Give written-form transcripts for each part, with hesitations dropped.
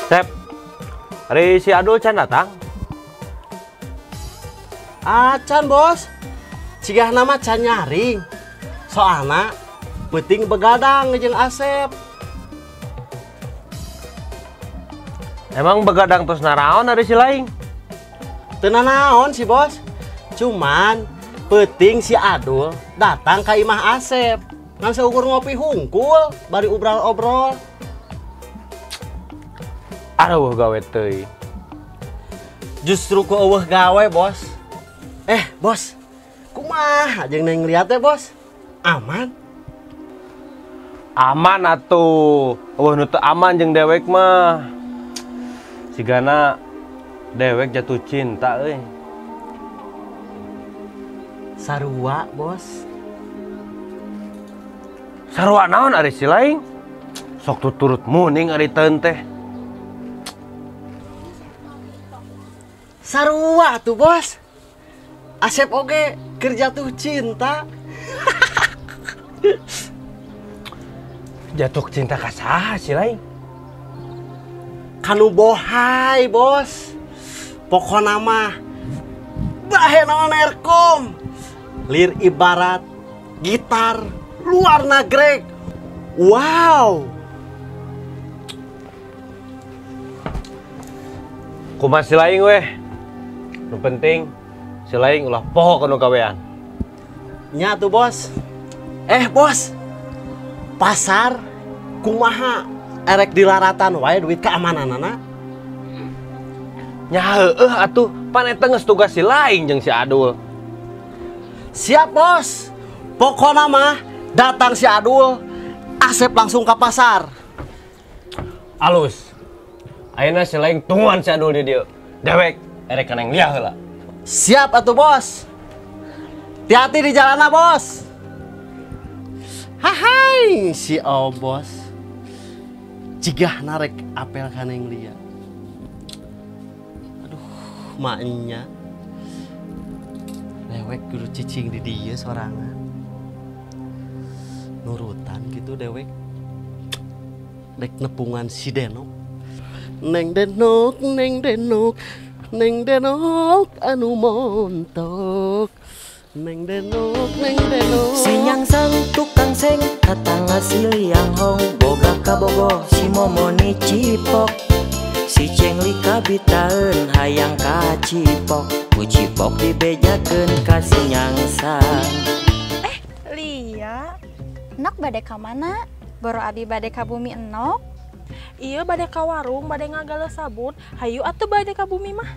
Sep, ari si Adul can datang? Acan bos, cigah nama can nyaring. Soalna peuting begadang jeung Asep. Emang begadang terus naraon ari si laing? Teu nanaon si bos, cuman peuting si Adul datang ka imah Asep. Ngan seukur ngopi hungkul, bari obral-obrol. Aduh gawe teuing. Justru ku eueuh gawe bos. Bos, kumaha jeung neng liat teh bos? Aman? Aman atuh. Eueuh nu teu aman jeung dewek mah. Sigana dewek jatuh cinta euy. Sarua bos. Sarua naon ari si laing? Sok tuturut muning ari teun teh. Sarua tuh bos. Asep oge keur jatuh cinta. Jatuh cinta ka saha si laing? Kanu bohai bos. Pokona mah bahe naon erkom. Lir ibarat gitar luar nagrek. Wow. Kumaha si laing weh? Nu penting si laing ulah poho kanu gawean. Nya tuh bos. Bos, pasar kumaha erek dilaratan wae duit keamananana? Nya heueuh atuh, pan eta geus tugas si laing jeung si Adul. Siap bos. Pokona mah datang si Adul, Asep langsung ke pasar. Alus. Ayeuna si laing tungguan si Adul di dieu. Dewek erek ka Neng Lia heula. Siap atuh bos. Hati-hati di jalan bos. Hai si Obos. Cigah narek apel ka Neng Lia. Aduh, maknya. Dewek kudu cicing di dieu sorangan. Nurutan gitu dewek. Dek nepungan si Denok. Neng Denok, Neng Denok. Neng Denok anu montok. Neng Denok, Neng Denok. Si nyangsang tukang seng katanga si liang hong. Boga kabogoh si momoni cipok. Si cengli kabitaeun hayang ka cipok. Ku cipok dibejakeun ka si nyangsang. Lia, Nok bade ka mana? Boro abi bade ka bumi enok. Iya bade ka warung, bade ngagale sabun. Hayu atuh bade ka bumi mah.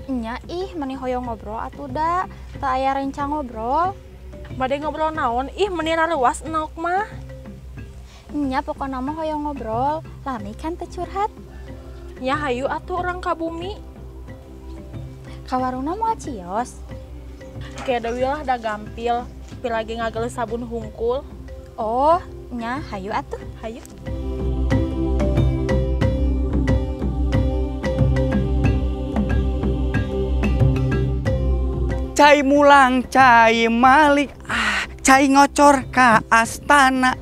Nya ih meni hoyong ngobrol atuh da. Teu aya rencang ngobrol. Bade ngobrol naon? Ih meni raruas enok mah. Nya pokona mah hoyong ngobrol, lami kan teu curhat. Nya hayu atuh urang ka bumi. Ka warungna moal cios. Kayak deui lah da gampil. Pi lagi ngagale sabun hungkul. Oh, nya hayu atuh. Hayu. Cai mulang, cai malik, cai ngocor ka astana.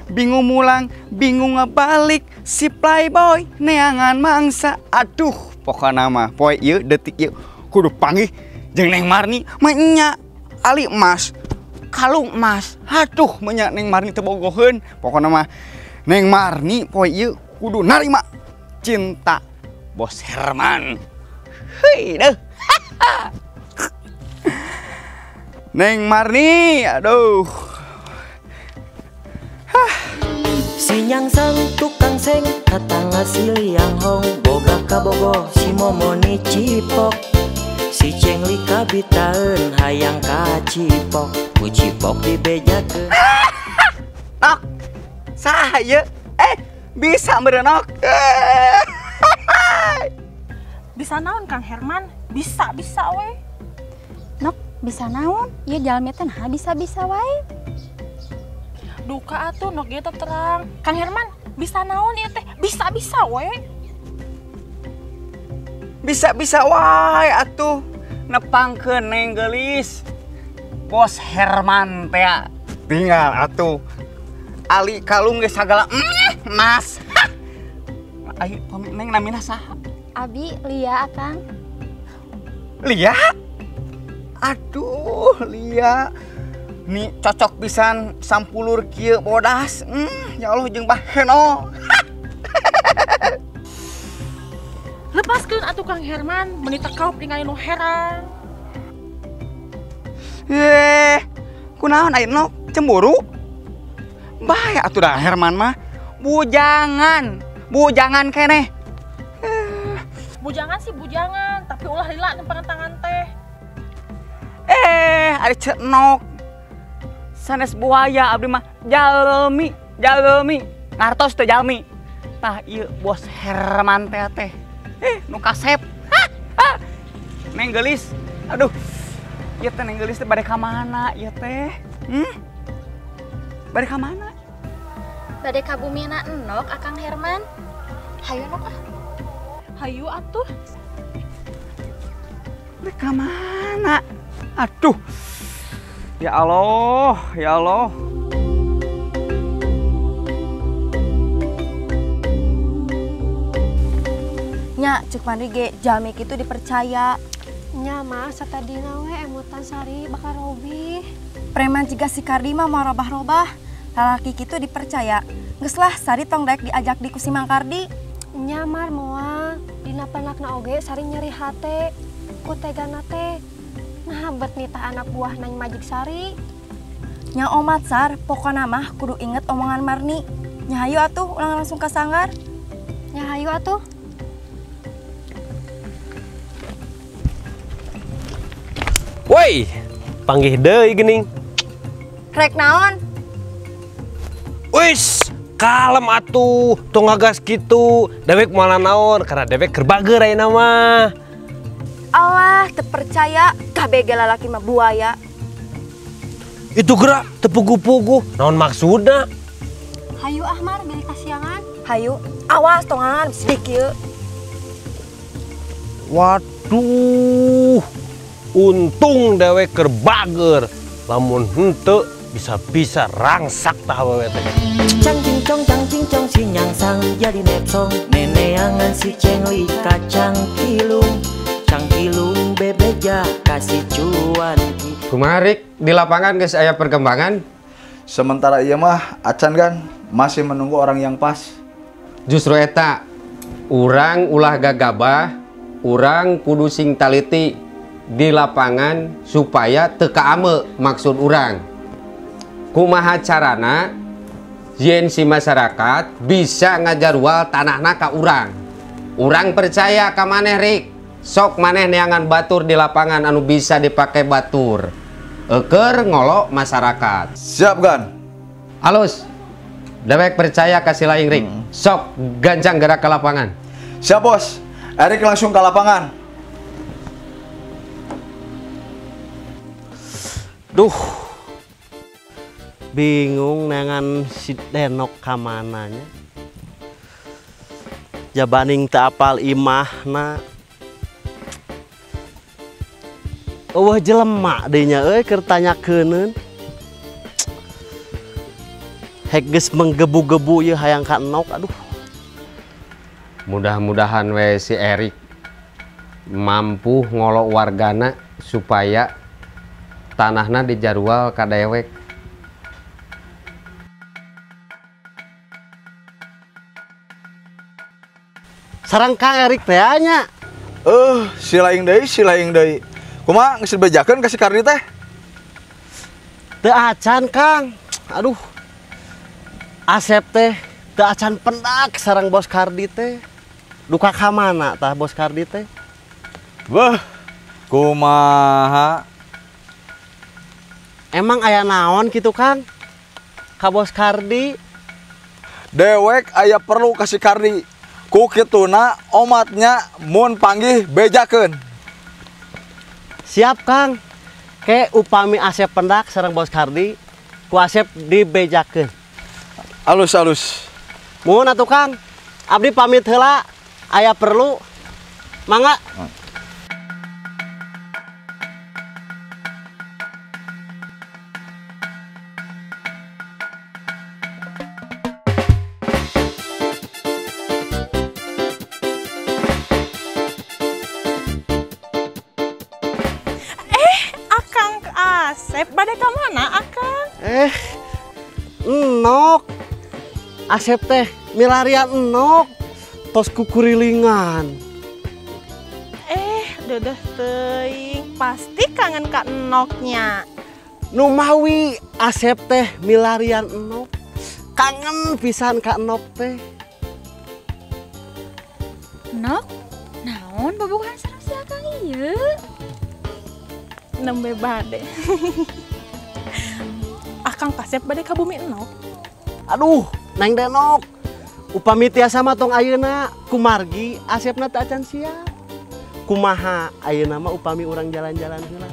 Bingung mulang, bingung ngebalik, si playboy neangan mangsa. Aduh, pokona mah poe ieu detik ieu kudu panggih jeung Neng Marni mah nya ali emas, kalung emas. Aduh, mah Neng Marni teu bogoheun. Pokona mah Neng Marni poe ieu kudu narima cinta Bos Herman. Heuy deuh. Neng Marni, aduh. Hah. Si nyangsang tukang seng katanga si liang hong. Boga kabogoh si momoni cipok. Si cengli kabitaeun hayang ka cipok. Ku cipok dibejakeun. Nok, saha ieu? Bisa meureun nok. Bisa naon Kang Herman? Bisa we. Nok, bisa naon? Ieu jalmi teh naha bisa-bisa wae. Duka atuh nok ge terang. Kang Herman, bisa naon ieu teh? Bisa-bisa we. Bisa-bisa wae atuh nepangkeun Neng Geulis. Bos Herman teh tinggal atuh. Ali kalung ge sagala mas. Ayo pamit neng namina saha? Abi Lia Akang. Lia? Aduh Lia. Nih cocok pisan sampulur kieu bodas. Ya Allah jeung baheno. Lepaskeun atuh Kang Herman, meuni teu kaup ningali nu herang. Kunaon ayeuna cemburu? Bae atuh dah Herman mah. Bujangan, bujangan keneh. Bujangan sih bujangan, tapi ulah lila nempangan tangan teh. Ari cenok. Sanes buaya abdi mah jalmi, jalmi. Ngartos teh jalmi. Tah ieu Bos Herman teh teh. Nu kasep. Neng geulis. Aduh. Ieu teh neng geulis teh bade ka mana ieu teh? Bade ka mana? Bade ka bumina Enok Akang Herman. Hayu Nok ah. Hayu atuh. Bade ka mana? Aduh. Ya Allah, ya Allah. Nya cek mandi ge jalmi kitu dipercaya. Nya mah satadina we emutan Sari bakal robih. Preman jiga si Kardi mah mau robah-robah. Lalaki kitu dipercaya. Geus lah Sari tong daek diajak di ku si Mang Kardi. Nya mar moal dina panakna oge Sari nyeri hate ku tegana teh. Nah bet nitah anak buah nang majik Sari. Nya omat Sar, pokona mah kudu inget omongan Marni. Nya hayu atuh ulang langsung ka sanggar. Nya hayu atuh. Woi, panggih deui geuning. Rek naon? Wis, kalem atuh, tong ngagas kitu. Dewek moal naon karena dewek keur bager ayeuna mah. Alah, teu percaya kabeh ge lalaki mah buaya. Itu gerak teu puguh-puguh, naon maksudna? Hayu Ahmar beli kasiangan. Hayu, awas tongan sedikit kieu. Waduh. Untung dewek keur bager, lamun henteu bisa-bisa rangsak tah awewe teh. Cang cincong cang cincong si nyangsang jadi nepsong, neneangan si cengli kacang kilung, cang kilung bebeja kasih cuan. Kumaha Rik, di lapangan geus aya perkembangan? Sementara ieu mah acan kan masih menunggu orang yang pas. Justru eta, urang ulah gagabah, urang kudu sing taliti di lapangan supaya teu kaame maksud urang. Kumaha carana yen si masyarakat bisa ngajarwal tanahna ka urang. Urang percaya ka maneh Rik. Sok maneh neangan batur di lapangan anu bisa dipake batur. Eker ngolok masyarakat. Siap kan? Alus. Dewek percaya ka si laing Rik. Sok gancang gerak ke lapangan. Siap bos. Erik langsung ke lapangan. Duh, bingung dengan si Denok kamananya. Jabaning teu apal imahna. Eueuh jelema deui nya euy keur tanyakeunkeun. Hek geus menggebu-gebu ieu hayang ka Enok aduh. Mudah-mudahan we si Erik mampu ngolok wargana supaya tanahna dijarual ka dewek. Sareng Kang Erik teh nya. Si laing deui, si laing deui. Kumaha geus dibejakeun ka si Kardi teh? Teu acan Kang. Aduh. Asep teh teu acan pendak sareng Bos Kardi teh. Duka ka mana tah Bos Kardi teh? Wah, kumaha? Emang aya naon gitu Kang? Ka Bos Kardi? Dewek aya perlu ka si Kardi. Ku kituna omatnya mun panggih bejakeun. Siap Kang. Ke upami Asep pendak sareng Bos Kardi, ku Asep dibejakeun. Alus alus. Muhun atuh Kang. Abdi pamit heula, aya perlu. Mangga. Kasep bade ka mana Akang? Enok. Asep teh milarian enok tos kukurilingan. Dedeh teuing pasti kangen ka enoknya. Numawi Asep teh milarian enok. Kangen pisan ka enok teh. Nok, naon bobogohan sareng si Akang ieu? Nembe bade. Akang Kasep bade ka bumi enok. Aduh, Neng Denok. Upami tiasa mah tong ayeuna kumargi Asepna teu acan siap. Kumaha ayeuna mah upami urang jalan-jalan heula.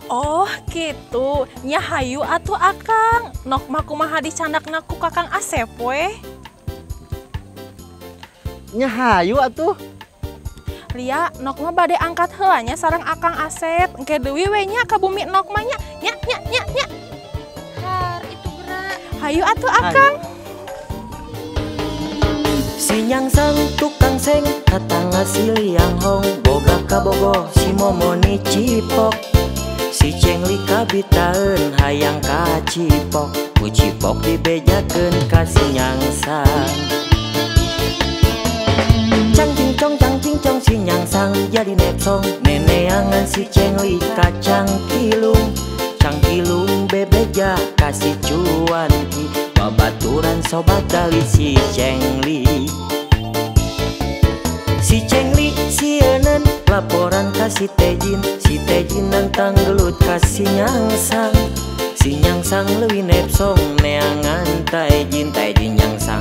Oh, gitu. Nya hayu atuh Akang. Nok mah kumaha dicandakna ku Kakang Asep we. Nya hayu atuh. Lia, nok mah bade angkat heula nya sareng Akang Asep. Engke deui we nya ka bumi nok mah nya. Nya nya nya nya. Har itu gerak. Hayu atuh Akang. Si nyangsang tukang seng katanga si liang hong boga kabogoh si momoni cipok. Si cengli kabitaeun hayang kacipok, ku cipok dibejakeun ka si nyangsang. Cang cincong cang cincong si nyangsang jadi nepsong, neneangan si cengli kacang kilung. Cang kilung bebeja kasih cuanki, babaturan sobat dali si cengli. Si cengli sieuneun laporan ka si Tejin, si Tejin nantang gelut ka si nyangsang. Si nyangsang leuwih nepsong neangan Taejin, Taejin nyangsang